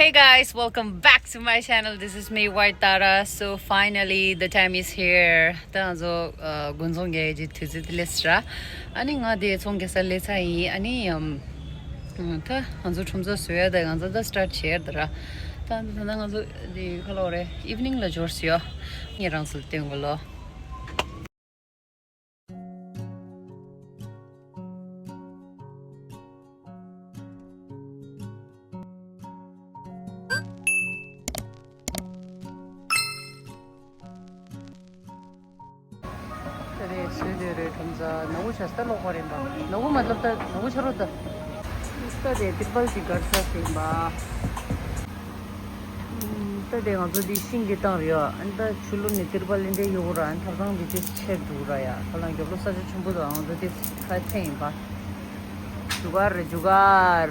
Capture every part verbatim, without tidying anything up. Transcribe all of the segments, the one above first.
Hey guys, welcome back to my channel. This is me, White Tara. So finally, the time is here. ད་ང་ཚོ་དགུན་ཚོང་རྒྱག་ཡས་ཀྱི་དུས་ཚོད་དེ་སླེབས་སོང་ར། ཨ་ནི་ང་དེ་ཚོང་རྒྱག་སར་སླེབས་ཚར་ཡིན། ཨ་ནི་ཨམ། ད་ང་ཚོ་ཁྲོམ་ཚོགས་བཟོ་ཡ་ད་ང་ཚོ་ད་སི་ཊར་ཊི་བྱས་ཡ་ད་ར། ད་ད་ད་ང་ཚོ་དེ་ག་ལབ་དགོས་རེད། ཨི་ཝི་ནིང་ལ་འབྱོར་སོང་ཡ། ངས་རང་ཚོ་ལ་སྟོན་དགོས་ལོ། དེ་རེད། སུས་དེ་རེད། ཁྲོམ་ཚོགས་ནག་པོ་བྱས་ས་ལོག་པ་རེད་པ། ནག་པོ་མ་ལབ་ད་ནག་པོ་ཆགས་རོགས་ད། ད་དེ་ཏིར་པལ་ཅིག་སྒར་ས་ཟིན་པ། ད་དེ་ང་ཚོ་འདི་ཤིང་གི་བཏང་རེད་ཨ། ད་ཆུ་ལོ་ནས་ཏིར་པལ་ལེན་འདྲེ་ཡོད་ར། ཐབ་ཚང་འདི་དེ་ཆེར་འདུག་ར་ཡ། ཁ་ལང་རྒྱབ་ལོ་ས་ཆ་ཆེན་པོ་དང་ང་ཚོ་དེ་ཁ་ཕན་ཡིན་པ། ཇུ་གར་རེད་ཇུ་གར།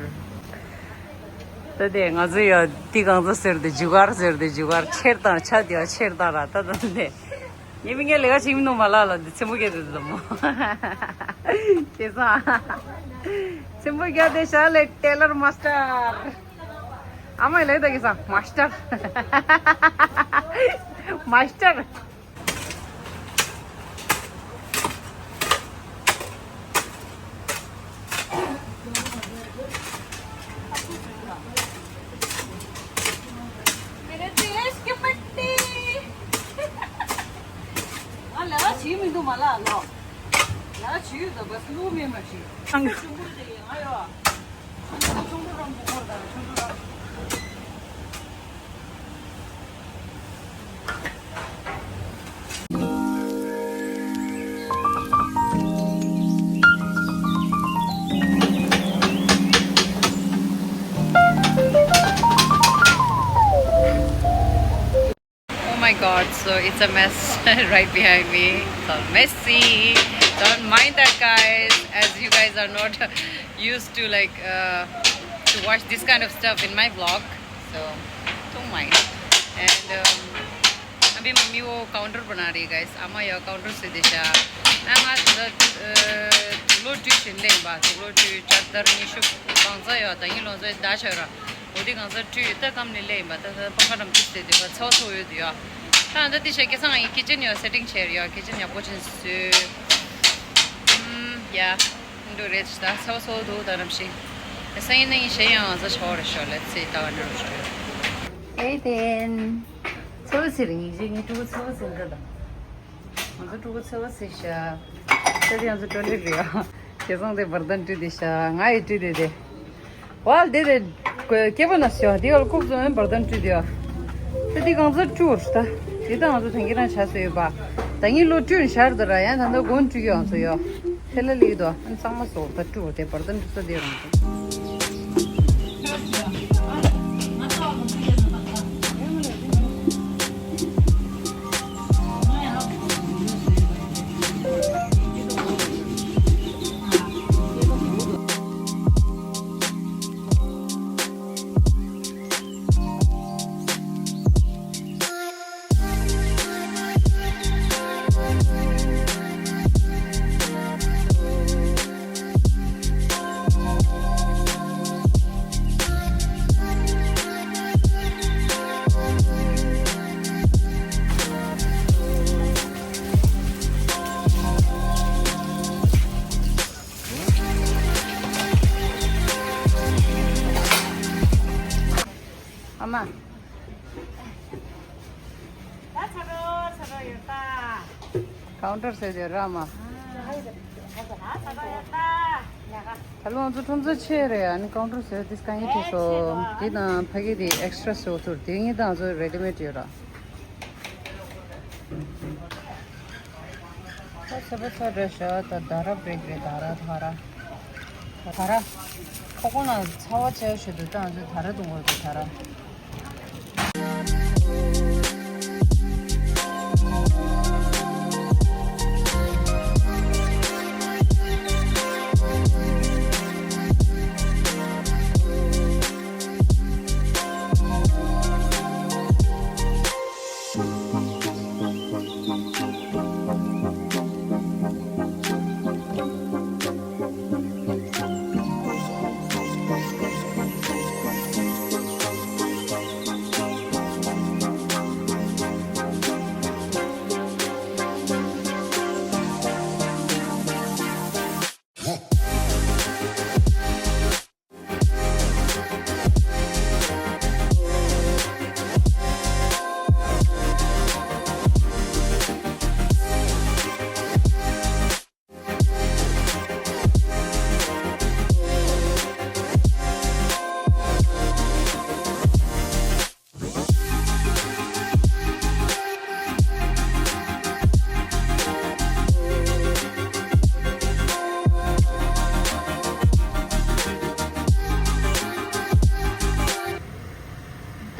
ད་དེ་ང་ཚོ་ཡ་དེ་གང་ཚོ་ཟེར་དེ་ཇུ་གར་ཟེར་དེ་ཇུ་གར་ཆེར་བཏང་ཆ་དེ་བ་ཆེར་བཏང་ར། ད་ད་དེ་ངའི་མི་ངའི་ལས་ཀ་བྱེད་མི་འདུག་མ་ལ་ལ་འདི་ཚེ་མོ་སྐད་དེ་འདུག་མོ། ཁྱེད་ཚང་། ཚེ་མོ་སྐད་དེ་ཤ་ལེ་ཊེ་ལར་མ་སི་ཊར། ཨ་མ་ལེ་ད་གི་ས་མ་སི་ཊར། མ་སི་ཊར། ང་ལས་ཀ་བྱེད་མི་འདུག་མ་ལ་ལོ། ལས་ཀ་བྱེད་ཡོད་ད་བ་སུ་མེད་མ་བྱེད། ཆུང་ཆུང་པོ་དེ་ཡང་ང་ཡོད། ཆུང་ཆུང་ཆུང་ཆུང་རང་བུ་འཁོར་དང་ཆུང་ཆུང་རང་། Oh my god, so it's a mess right behind me. It's all messy. Don't mind that, guys, as you guys are not used to, like, uh, to watch this kind of stuff in my vlog. So, don't mind. And, um, अभी मम्मी वो काउंटर बना रही है, गाइस। आमा यो काउंटर से दिशा। ना मा तो, अ, तुलो ट्री छिन ले बा, तुलो ट्री चादर निशु बांसा यो, तंगी लोंसा दाशरा। ओदी गांसा ट्री त कम ने ले बा, त, त पंखा रम किस दे दे बा, छो छो यो दिया। ता अंदर दिशा के संग किचन यो सेटिंग चेयर यो, किचन या पोचन से। हम्म, या। འགྲོ་རེད་ད། ཚ་བ་ཚ་བ་འདུག་ད་ནམ་ཞིག་ས་ཡིན་ན་ཡིན་གཞན་ཡང་ང་ཚོ་ཆོག་རེད་ཤོག Let's see ད་འགྲོ་རེད་ཤོག Hey then. ཚ་བ་ཚ་རེད་ངེས་ཅན་ངའི་ཕྲུ་གུ་ཚ་བ་ཚ་འདྲ་དང་། ང་ཚོ་ཕྲུ་གུ་ཚ་བ་ཚ་ཤ་ད་དེ་ང་ཚོ་ཀྲོ་ལི་རེད་ཨ། བྱས་ཙང་དེ་བར་ཐན་བཀྲུས་དེ་ཤ་ང་ཡི་བཀྲུས་དེ་དེ། ཝལ་དེ་དེ་སྐྱེས་པ་ན་ཤོ་དེ་ཡོལ་ལྐུགས་སོང་བར་ཐན་བཀྲུས་དེ་ཡོ། ད་དེ་གང་ཚོ་བཀྲུས་ད། དེ་ད་ང་ཚོ་ཐང་གི་རང་ཆ་སོ་ཡོད་པ། ད་ངའི་ལོ་བཀྲུས་ཤར་དུ་ར་ཡང་ད་ད་དགོན་བཀྲུས་ཡོང་ཚོ་ཡོ། ཐེ་ལ་ལི་དོ་ཨན་གཙང་མ་སོགས་ད་སྤྲུགས་དེ་བར་དུ་འགྲིག་ས་དེ་རང་དུ། ཨ་མ། ད་ཚ་རོ་ཚ་རོ་ཡོད་ད། ཀའུན་ཊར་ཟེར་དེ་ར་མ། ད་ཚ་རོ་ཡོད་ད། ད་ལོ་ང་ཚོ་ཁྲོམ་ཚོ་ཆེ་རེད། ཨ་ནི་ཀའུན་ཊར་ཟེར་དེ་སྐད་ཡིག་ཆེ་སོ། དེ་དང་ཕ་གི་དེ་ཨེག་སི་ཊྲ་སོ་ཐུར་དེ་གཉིས་དང་ཚོ་རེ་ཌི་མེ་ཌི་ཡོད་ར། ད་ཚ་པ་ཚ་རེད་ཤག་ད་ད་ར་བེག་རེད། ད་ར་ད་ར་ད་ར། ཁོ་ཁོ་ན་ཚ་བ་ཆེ་ཤོས་དུ་ད་ང་ཚོ་ད་ར་དུང་བར་དུ་ད་ར།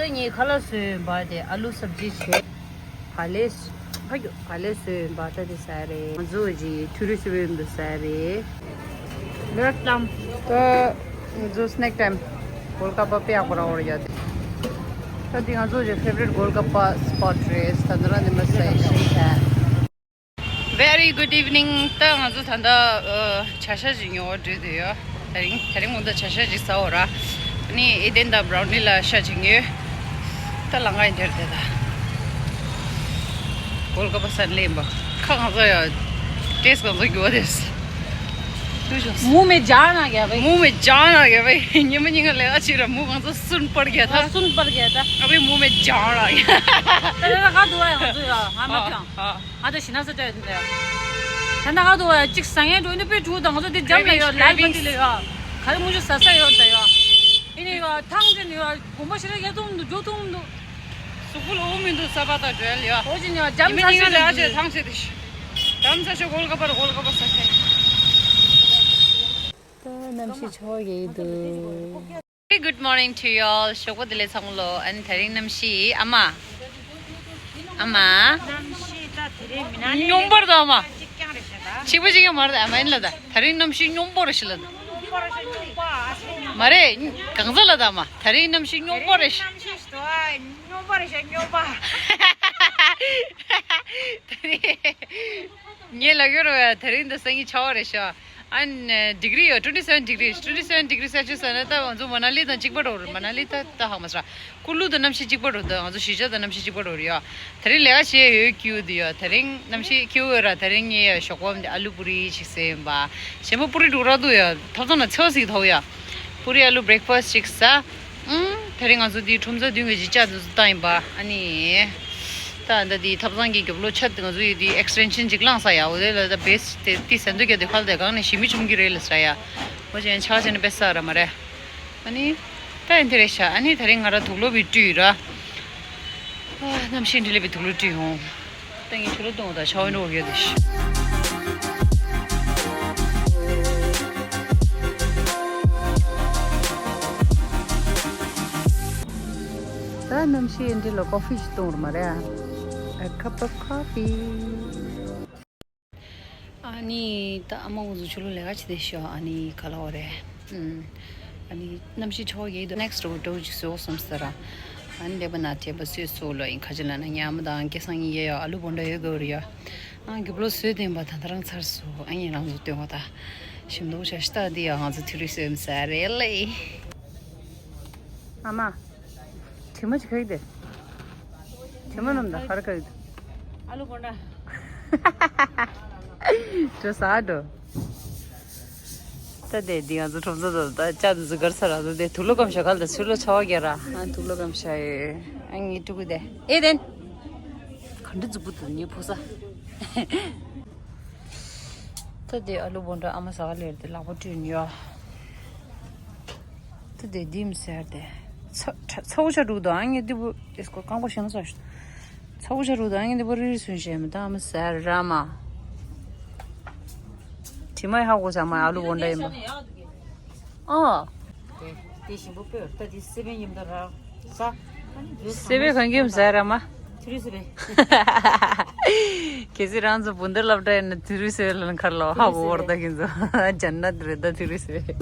ད་ངས་ཁ་ལག་བཟོས་ཡིན་པ་དེ་ཨ་ལུ་སབ་ཇི་བྱས། བག་ལེབ། ཕ་གི་བག་ལེབ་བཟོས་ཡིན་པ་ད་དེ་ཟ་རེད། ང་ཚོ་གི་ཊུ་རི་སི་ཊི་ཝེབ་འདུག་ཟ་རེད། Welcome. ད་ང་ཚོ་སི་ནེག་ཊའིམ། གོལ་ཀ་པ་དཔེ་ཡག་པོ་རག་པ་རེད་ཡ་དེ། ད་འདི་ང་ཚོ་གི་ཕེ་ཝ་རི་ཊི་གོལ་ཀ་པ་སི་པོ་ཊི་རེད། ད་འདི་རང་འདི་མ་ཟ་ཡི་ཤི་ཁ། Very good evening. ད་ང་ཚོ་ད་ལྟ་ཨ་ཇ་ཤ་ཅིག་ཉོ་བར་འགྲོ་འདོད་ཡོད། དེ་རིང་དེ་རིང་དགོང་དག་ཇ་ཤ་ཅིག་ཟ་འོ་ར། ཨ་ནི་ཨེ་ཏན་དང་བྷ་རའུ་ནི་ལ་ཤ་ཅིག་ཉོས། ད་ལང་ཀ་ཡི་འདིར་དེ་ད་གོལ་ཀ་པ་ཟ་ནི་ལེན་པ། ཁ་གང་ཚ་ཡ། ཏེས་གང་ཚ་འགྱུར་བ་དེས། ཏུ་ཞོ། मुंह में जान आ गया भाई। मुंह में जान आ गया भाई. ཉི་མ་ཉིན་ག་ལས་ཨ་ཅི་ར་མུ་གང་ཚ་སུན་པར་གྱ་ད། हाँ, सुन पड़ गया था। अभी मुंह में जान आ गया. ད་ད་ད་ག་དུ་བ་ཡ་ང་ཚོ་ཡ་ཧ་མ་ཐང་། ཨ་ཨ། ང་ཚོ་ཞི་ན་ས་ཏྲ་ཡོད་འདི་ལ་ཡ། ད་ན་ག་དུ་བ་ཡ་གཅིག་ཟ་ངན་འགྲོ་འདི་པེ་ཀྲུ་དང་ང་ཚོ་འདི་འཇམ་ལ་ཡོད། ལལ་པ་འདི་ལ་ཡོད། ག་རེ་མུ་ཆུ་ཟ་ས་ཡོད་ད་ཡོད། ཨི་ནི་ཡོད་ཐང་ཅན་ཡོད། གོམ་པ་ཞི་ར་ཡ་ཐུང་འདུག་འཇོ་ཐུང་འདུག་གཟུགས་པོ་ལ་འོ་མི་འདུག་ས་པ་དང་བྲལ་ཡོད། ཨོ་ཅི་ནི་ཡོད་འཇམ་ཉི་མ་ས་ཉིན་ས་ལ་ཨ་ཅེ་འདུག་ཐང་ཆེ་དེ་ཤི། འཇམ་ས་ཤོ་གོལ་ཀ་པར་གོལ་ཀ་པར་ས་ཤེ། ད་གནམ་གཤིས་ཆར་པ་རྒྱག་གི་འདུག Good morning to you all. ཞོགས་པ་བདེ་ལེགས་ཚང་མ་ལོ། ཨ་ནི་དེ་རིང་གནམ་གཤིས་ཨ་མ། ཨ་མ། གནམ་གཤིས་ད་དེ་རིང་མི་ན་ནི་སྙོམས་པར་དུ་ཨ་མ། གཅིག་རྐྱང་རེད་ཤག་ད། གཅིག་པ་གཅིག་རྐྱང་མ་རེད་ཨ་མ། ཡིན་ལ་ད་དེ་རིང་གནམ་གཤིས་སྙོམས་པོ་རེད་ཤི་ལ་ད། སྙོམས་པོ་རེད་ཤག་སྙོམས་པ་ཨ་ཤི། མ་རེད། གང་ཟག་ལ་ད་ཨ་མ། དེ་རིང་གནམ་གཤིས་སྙོམས་པོ་རེད་ཤི། གནམ་གཤིས་དོ་ཨ་སྙོམས་པོ་རེད་ཤག་སྙོམས་པ། དེ་རིང་ངས་ལབ་ཡོད་རེད་བ། དེ་རིང་འདི་སང་ཉིན་ཆར་པ་རེད་ཤག་ཨ་ནི་ཌི་གི་རི་ཡོད། twenty seven degree, twenty seven degree Celsius ཟེར་ན་ད་ང་ཚོ་མ་ན་ལི་དང་གཅིག་པ་འགྲོ་རེད། མ་ན་ལི་ད་ད་ཧ་མ་སྲ། ཀུ་ལུ་དང་གནམ་གཤིས་གཅིག་པ་འགྲོ་འདུག་ང་ཚོ་གཞིས་ཆགས་དང་གནམ་གཤིས་གཅིག་པ་འགྲོ་རེད་ཡ། དེ་རིང་ལས་ཀ་བྱེད་ཡོད་ཀྱི་འདུག་ཡ། དེ་རིང་གནམ་གཤིས་ཁྱེའུ་ཡོད་ར། དེ་རིང་ངས་ཡ་ཞོགས་པ་འདི་ཨ་ལུ་པུ་རི་ཞིག་བཟས་ཡིན་པ། གཞན་པ་པུ་རི་འགྲོ་ར་འདུག་ཡ། ཐབ་ཚང་ན་ཚེའོ་ཟིག་ཐོག་ཡ། པུ་རི་ཨ་ལུ་བྷི་རེག་ཕ་སི་ཊི་ཞིག་ཟ། ཨུམ། དེ་རིང་ང་ཚོ་འདི་ཁྲོམ་ས་མདུན་གྱི་གཞིས་ཆགས་འདི་ཚོ་བཏང་ཡིན་པ། ཨ་ནི། ད་ད་འདི་ཐབ་ཚང་གི་རྒྱབ་ལོགས་ཆ་དེ་ང་ཚོ་ཡི་འདི་ཨེག་སི་ཊེན་ཤན་ཅིག་བླངས་ས་ཡ། འོ་དེ་ལ་ད་བེ་སི་དེ་ཏི་ཟན་དུ་གྱ་དེ་ཁ་ལ་དེ་གང་ནས་ཞི་མི་ཆུམ་གྱི་རེད་ལ་ཟ་ཡ། འོ་ཅན་ཆ་ཅན་པེ་ས་ར་མ་རེད། ཨ་ནི། ད་ཡིན་དེ་རེད་ཤག་ཨ་ནི་དེ་རིང་ང་ར་དུག་ལོག་པའི་སྤྲུལ་ར། ཨ་གནམ་གཤིས་འདི་ལས་པའི་དུག་ལོག་སྤྲུལ་ཡོང་། ད་ངས་ཆུ་ལོག་གཏོང་བ་དང་ཆ་བོ་འགྲོ་གི་ཡོད་དེ་ཤི། ད་གནམ་གཤིས་འདི་ལ་ཀོ་ཕི་ཞིག་གཏོང་ར་མ་རེད་ཨ། A cup of coffee. ཨ་ནི་ད་ཨ་མ་ང་ཚོ་ཕྱི་ལོགས་ལས་ཀ་བྱེད་བསྡད་ཤག་ཨ་ནི་ག་ལ་བ་རེད། ཨུམ། ཨ་ནི་གནམ་གཤིས་ཆར་པ་རྒྱག་གི་འདུག་ནེག་སི་ཊི་ཌོ་ཅིག་བཟོ་བསམ་ཟེར་ར། ཨ་ནི་ཀླད་པ་ན་དྲན་པ་གསོས་སོ་ལོ་ཡིན་ཁ་ཅིག་ལ་ན་ཉ་མ་དང་སྐལ་བཟང་གཉིས་ཡ་ཡ་ཨ་ལུ་བོ་འདྲ་ཡོད་དགོས་རེད་ཡ། ཨ་རྒྱུ་བློ་བཟོས་བསྟན་པ་ད་ལྟ་རང་ཚར་སོ། ཨ་ཡིན་རང་ཚོ་སྟོན་པ་ད། ཞིམ་མདོག་བྱ་ཤི་ད་འདི་ཡ་ང་ཚོ་ཐུ་རི་སི་ཊི་ཟེར་རེད་ལེ། ཨ་མ། དྲི་མ་ཅིག་ཁ་ཡི་དེ། དྲི་མ་རྣམས་དང་ཧར་ཁ་ཡི་དེ། ཨ་ལུ་གོ་འདྲ། འགྲོ་ས་འགྲོ། ད་དེ་འདི་ང་ཚོ་ཁྲོམ་ས་དང་ད་ཅ་འདི་ཚོ་གར་ས་ར་ཚོ་དེ་དུག་ལོག་སྐམ་ཤ་གལ་ད་ཚུར་ལོ་ཆ་བ་རྒྱ་ར། ཨ་དུག་ལོག་སྐམ་ཤ་ཡོད། ཨ་ངའི་ཕྲུ་གུ་དེ་ཨེ་དེན། ག་འདྲ་རྫིག་པོ་དེ་ངའི་ཕོ་ས། ད་དེ་ཨ་ལུ་བོ་འདྲ་ཨ་མ་ཟ་ག་ལེར་དེ་ལག་པ་བཀྲུས་ནས་ཡོད། ད་དེ་དེ་མི་ཟེར་དེ། ཚ་ཚ་བོ་ཆ་དྲུག་དང་ཨ་ངའི་དེ་བུ་དེ་སྐོར་རྐང་པ་ཞེ་ན་ཚ་ཤོད། ཚ་བོ་ཆ་དྲུག་དང་ཨ་ངའི་དེ་བུ་རི་རི་སུན་བྱས་མི་ད་ཨ་མ་ཟེར་ར་མ། དྲི་མ་ཡི་ཧ་གོ་ས་མ་ཨ་ལུ་བོ་འདྲ་ཡིན་པ། ཨོ། དེ་དེ་ཞིམ་པོ་སྤོས་ད་དེ་སི་པན་ཡིན་ད་ར་ས། སི་པན་གང་གིམ་ཟ་ར་མ། ཐུ་རི་སི་པན། གལ་སྲིད་རང་ཚོ་བུ་འདི་སློབ་གྲྭ་ཡིན་ན་ཐུ་རི་སི་པན་ལ་ཁར་ལོ་ཧ་གོ་བོར་ད་གིན་ཚོ་ཇན་ནད་རེད་ད་ཐུ་རི་སི་པན།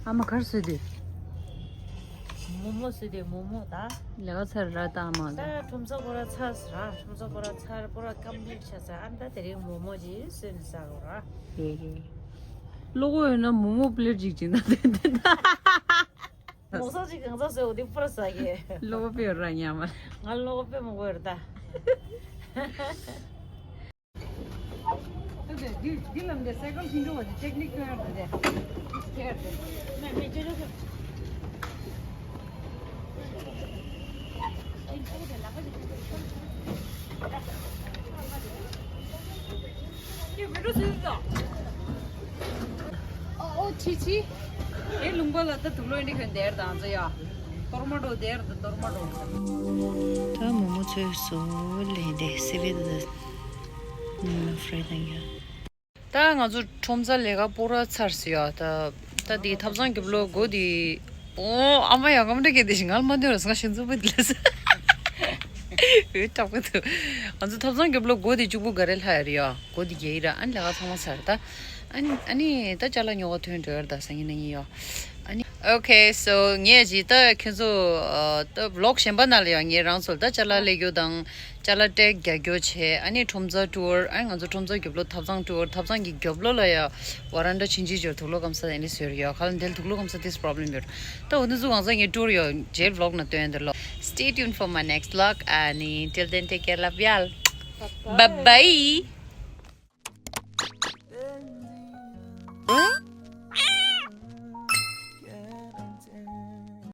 ཨ་མ་གར་སུ་དུས། མོག་མོག་སུ་དུས་མོག་མོག་ད། ལས་ཀ་ཚར་ར་ད་ཨ་མ་ད། ད་ཁྲོམ་ས་ཁོ་ར་ཚར་ར་ཁྲོམ་ས་ཁོ་ར་ཚར་པོ་ར་ཀམ་པི་ལིཊ་ཆ་ས་ཨ་ད་དེ་རིང་མོག་མོག་ཅིག་སུ་ནི་ཟ་རོགས་ར། ཡེ་ཡེ། ལོ་གོ་ཡོད་ན་མོག་མོག་པི་ལེཊ་ཅིག་ཅིག་ན་དེ་དེ་ད། མོག་ས་ཅིག་གང་ས་སོ་དེ་པོ་ར་ཟ་གི། ལོ་གོ་པེ་ཡོད་ར་ཉ་མ། ང་ལོ་གོ་པེ་མོག་གོ་ཡོད་ར་ད། འདི་འདི་ལམ་དེ་སའི་ཀལ་ཤིང་འགྲོ་བ་དེ་ཊེག་ནིག་ཐོན་ཡར་དེ་དེ་ཐོན་ཡར་དེ། ཨོ་ ཆི་ཆི། ཨེ་ལུང་པ་ལ་ད་དུག་ལོག་འདི་ཁོན་དེར་དང་ཚོ་ཡ། གཏོར་མ་འགྲོ་དེར་དང་གཏོར་མ་འགྲོ། ད་མོ་མོ་ཚོས་སོ་ལེ་འདི་སི་བི་ད་ནང་ལ་ཧྥ་རེ་དང་ཡ། ད་ང་ཚོ་ཁྲོམ་ས་ལས་ཀ་སྤོ་ར་ཚར་སོང་ཡ། ད་ད་འདི་ཐབ་ཚང་རྒྱབ་ལོགས་སྒོ་འདི། ཨོ་ཨ་མ་ཡ་གམ་འདྲ་གི་འདི་ཞིག་ང་ལ་མ་འདོད་ར་ང་ཤིང་ཚུ་བུད་ལས། ཨོ་སྐྲག་པ་འདུག་ང་ཚོ་ཐབ་ཚང་རྒྱབ་ལོགས་སྒོ་འདི་གཅིག་པུ་ག་རེ་ལྷག་ཡ་རེད་ཡ། སྒོ་འདི་རྒྱག་ཡི་ར། ཨ་ནི་ལས་ཀ་ཚང་མ་ཚར་ད། ཨ་ནི་ཨ་ནི་ད་ཅ་ལག་ཉོ་ག་ཐོན་འགྲོ་ཡ་ར། ད་སང་ཉིན་གནངས་ཉིན་ཡ། ཨ་ནི། Okay, so ངས་ཅི་ད་ཁྱོད་ཚོ་ཨ་ད་vlog་གཞན་པ་ནང་ལ་ཡང་ངས་རང་ཚོ་ལ་ད་ཅ་ལག་ལས་རྒྱུ་དང་ཅ་ལག་ཊེག་རྒྱག་རྒྱུ་བྱས། ཨ་ནི་ཁྲོམ་ས་ཊུར། ཨ་ནི་ང་ཚོ་ཁྲོམ་ས་རྒྱབ་ལོགས་ཐབ་ཚང་ཊུར། ཐབ་ཚང་གི་རྒྱབ་ལོགས་ལ་ཡ་ཝ་རན་ཌ་ཆིན་ཅི་ཇོར་དུག་ལོག་སྐམ་ས་ཨ་ནི་བཟོས་ཡོད། ཁ་ལ་འདིར་དུག་ལོག་སྐམ་ས་དེ་པྲོབ་ལེམ་ཡོད། ད་འོ་འདི་ཚོ་གང་ས་ངས་ཊུར་ཡོད་རྗེས་vlog་ནང་སྟོན་འདིར་ལོ། Stay tuned for my next vlog. ཨ་ནི་till then, take care, love y'all. Bye bye.